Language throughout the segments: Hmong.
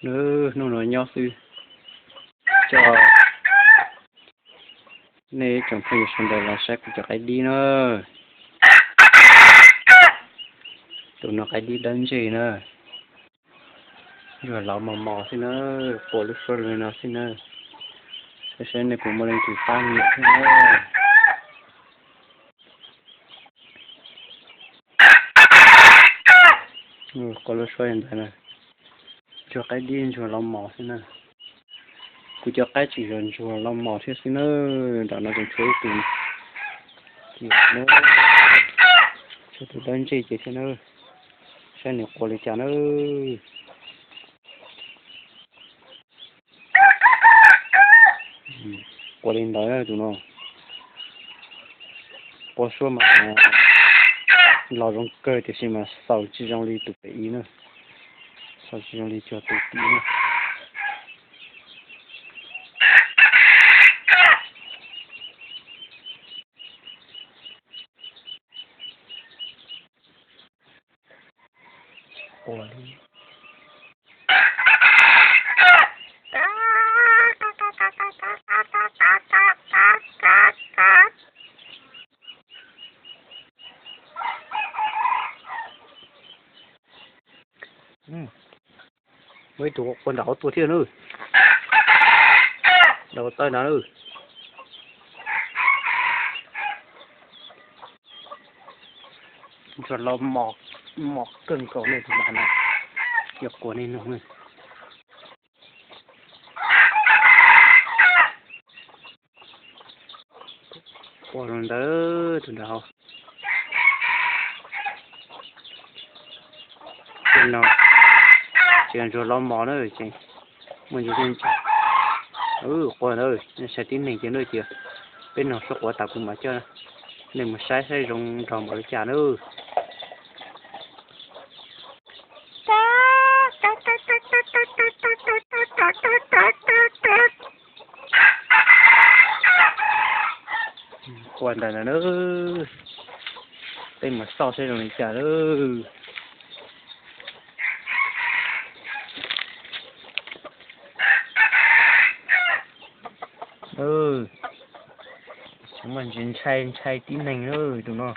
Hnub no nyob xwb, coj nej tsoom phooj ywg sawv daws los saib kuv cov qaib dib na. Tus no qaib dib dawb ntseg na, ntsuag laus mos mos xwb na, quas lub suab li no xwb na. Saib saib nej puas muaj leej twg pab nyiam thiab na. Quas lub suab li ntawd na, ntsuag qaib dib ntsuag laus mos xwb na. Kuv cov qaib tsis yog ntsuag laus mos thiab xwb na, nram no tseem tshuav ib tug, tshuav tus dawb ntseg ces thiab na. Saib nws quas li cas na. Quas li ntawd tus no, quas suab mas los zoo kawg tiam sis mas xaus tsis zoo li tus pem ib na, xaus tsis zoo li cov tus tim na. Quas li. Muaj ib tug quas nram hauv tuaj thiab na. Nram hauv tawb ntawd na. Ntsuag laus mos kawg nkaus ne tus nram no, yog quas ne no. Quas zoo ntawd tus nram hauv. Ces no, ces ntsuag laus mos na, ces muaj ntsis, quas ntawd sai tib neeg ces na, ces peb nug sub quav tas kuv mam coj nej mus saib saib zoo nrog npaum li cas na. Quas ntawm no na, peb mus xauj saib zoo li cas lawm. Muaj ntsis ntshai ntshai tib neeg na tus no.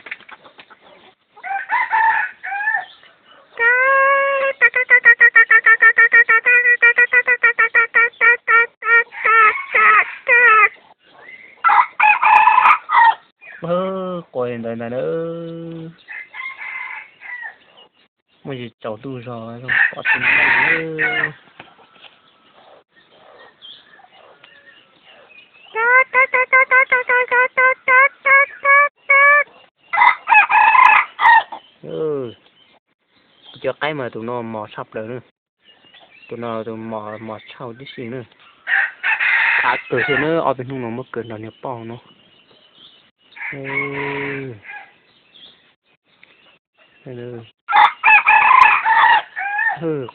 Quas ntawd ntag na. Muaj tsis tsaus ntuj zog zoo pom tsis meej. Kuv cov qaib mas tus no mos tshaj plaws na. Tus no tus mos mos tshaj tib si na. Qab kawg thiab na, ob peb hnub no muab kaw nrog niag poj no.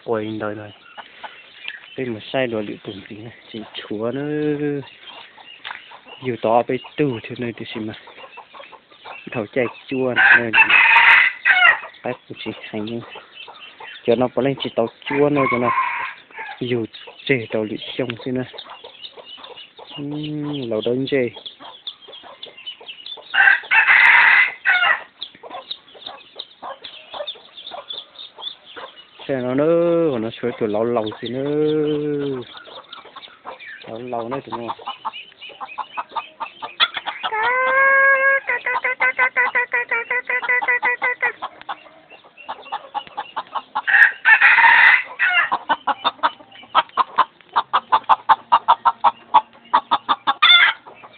Quas li ntawd na, peb mus saib dua lwm tus ntxiv tseem tshuav na. Yug tau ob peb tug thiab na tiam sis mas dhau caij cuab na, qaib qus tsis heev. Cov no puav leej tsis tau cuab na, cov no yug tseg rau lwm xyoo xwb na. Laus dawb ntseg. Saib no na, no tshuav tus laus laus xwb na. Laus laus na tus no.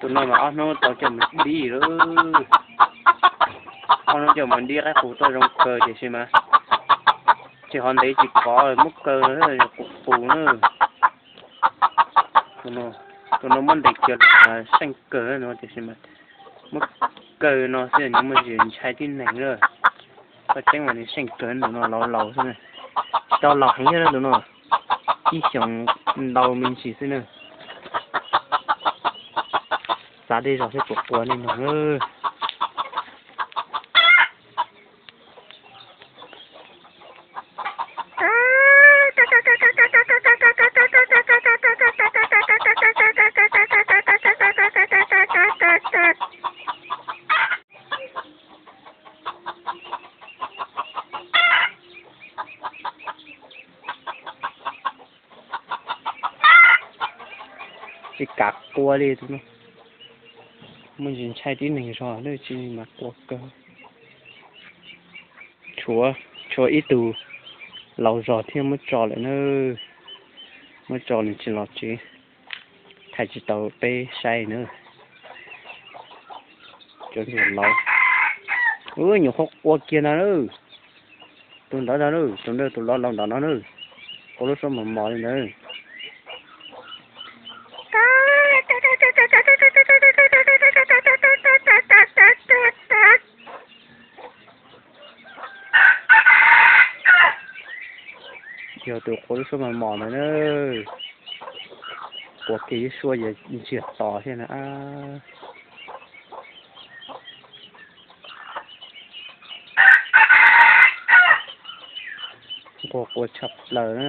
Tus no mas ob hnub tau coj mus dib lawm. Ob hnub coj mus dib qaib qus tuaj zoo kawg tiam sis mas tsis ho ntev tsis kov muab kaw qus qus na. Tus no muab ntes kiag seej kawg no tiam sis mas muab kaw no xwb nws muaj ntsis ntshai tib neeg na. Koj tseeb mas nws seej kawg, tus no laus laus xwb na. Tsis tau laus heev thiab tus no, ib xyoos ntau me ntsis xwb na. Xav dej zog thiab quas quas li no. Tsis kav qua li tus no. Muaj ntsis ntshai tib neeg zog na, tsis mas qua kawg. Tshuav, tshuav ib tug laus zog thiab muab tso lawm na. Muab tso nws tsis los tsev, thaij tsis tau peb saib na. Cov ntsuag laus, nyuam qhuav qua kiag ntag na. Tus ntawd ntag na, tus ntawd tus laus laus ntawd no na, qua lub suab mos mos li ntawd. Yog tus qua lub suab mos mos ntawd na, qua kiag ib suab yuav ntsiag to thiab na. Nquag qua tshaj plaws na,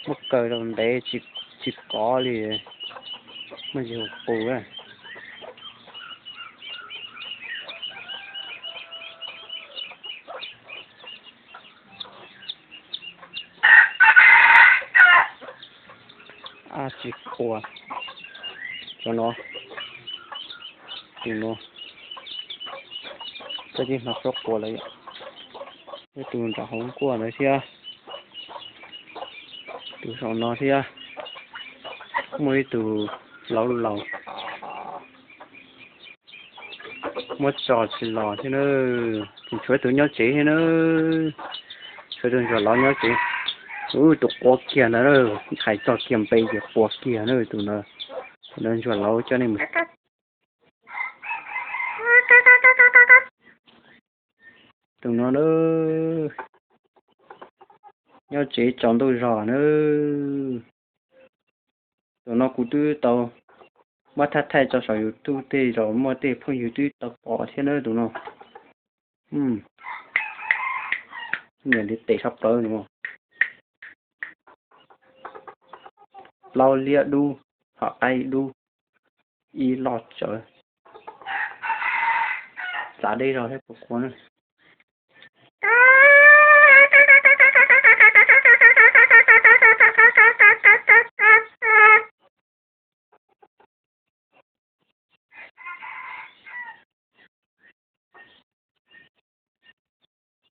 muab kaw rau ntev tsis kov li, muaj ntsis hu qus. Ab tsis qua, cov no, tus no, koj yeej hnov suab qua lawm. Ib tus nram hauv nkuaj ntawd thiab, tus saum no thiab, muaj ib tug laus laus muab tso tsis los thiab na. Tseem tshuav tus nyob tsev thiab na, tshuav tus ntsuag laus nyob tsev. Ub, tus qua kiag ntawd, hais txog kiag npe ces qua kiag na tus ntawd. Tus ntawd ntsuag laus coj nej mus. Tus no na, nyob tsev tsaus ntuj zog na. Tus no kuv twb tau muab thaij thaij tso saum YouTube tej zaum muaj tej phooj ywg twb tau pom thiab na tus no. Niam li tes sab plaws no. Plaub liab dub, hom qaib dub, ib loj tsawv. Txav deb zog thiab puas qua na.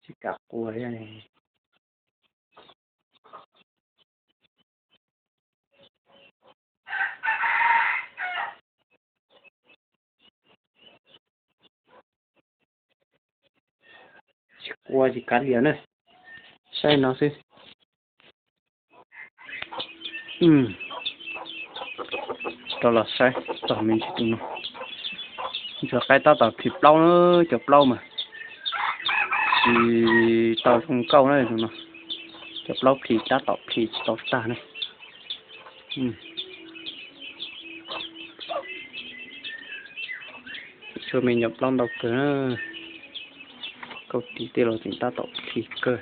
Tsis kam qua thiab. Tsis qua tsis kav liam na, saib no xwb. Rov los saib txog me ntsis tus no. Ntsuag qaib tab tom plhis plaub na, cov plaub mas tsis tau zoo nkauj na tus no. Cov plaub plhis tab tom plhis tsis tau tag na. Tshuav me nyuam plaub ntau kawg na. Kauj tis tej los tseem tab tom plhis kawg.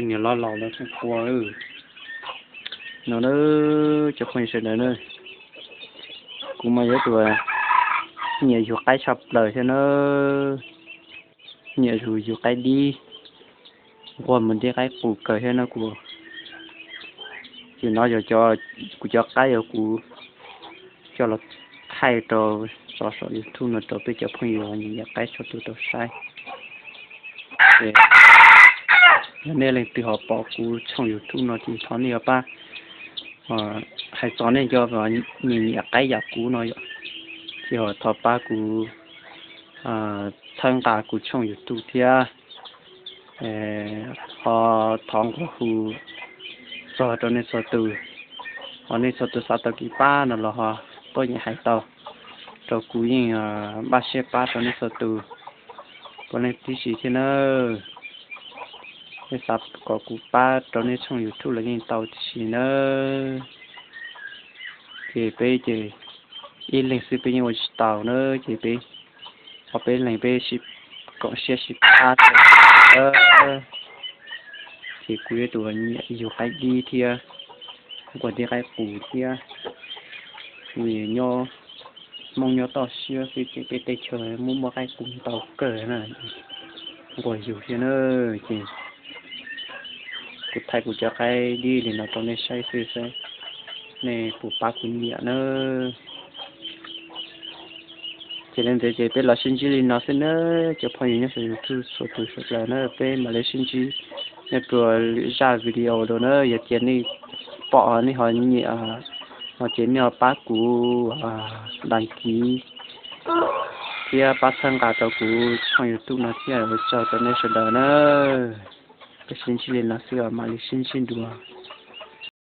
Niam los laus lawv tseem qua no na. Cov phooj ywg sawv daws na, kuv mas yog tus nyiam yug qaib tshaj plaws thiab na. Nyiam yug yug qaib dib, nquag mus nti qaib qus kawg thiab na kuv. Ces no yog kuv cov qaib uas kuv coj los thaij rau tso saum YouTube no rau peb cov phooj ywg nyiam qaib txhua tus tau saib. Yog nej leej twg ho pom kuv tshooj YouTube no ces thov nej ho pab hais txog nej cov nyiam nyiam qaib yam kuv no yom, ces ho thov pab kuv txhawb nqa kuv tshooj YouTube thiab. Ho thov nqua hu txog rau nej txhua tus, ho nej txhua tus xav tau kev pab no los ho tuaj yeem hais tau, rau kuv yeej npaj siab pab rau nej txhua tus puav leej tib si thiab nawb. Nej xav kom kuv pab rau nej tshooj YouTube los yeej tau tib si nawb. Ces peb ces ib leeg xwb peb yeej ua tsis tau na, ces peb ob peb leeg peb sib koom siab sib pab. Ces kuv yog tus nyiam yug qaib dib thiab nquag nti qaib qus thiab, nyob Hmoob nyob toj siab xwb ces peb teb chaws muaj muaj qaib qus ntau kawg na, nquag yug thiab na. Ces Kuv thaij kuv cov qaib dib li no rau nej saib xwb, saib nej puas pab kuv nyiam nawb. Ces li ntawd ces peb los sib ntsib li no xwb nawb cov phooj ywg nyob saum YouTube txhua tus sawv daws na, peb mam li sib ntsib nej rau lwm zaj video dua na. Yog tias nej pom nej ho nyiam no ces nej ho pab kuv đăng ký thiab pab txhawb nqa rau kuv channel YouTube no thiab, ua tsaug rau nej sawv daws na. Peb sib ntsib li no xwb, mam li sib ntsib dua.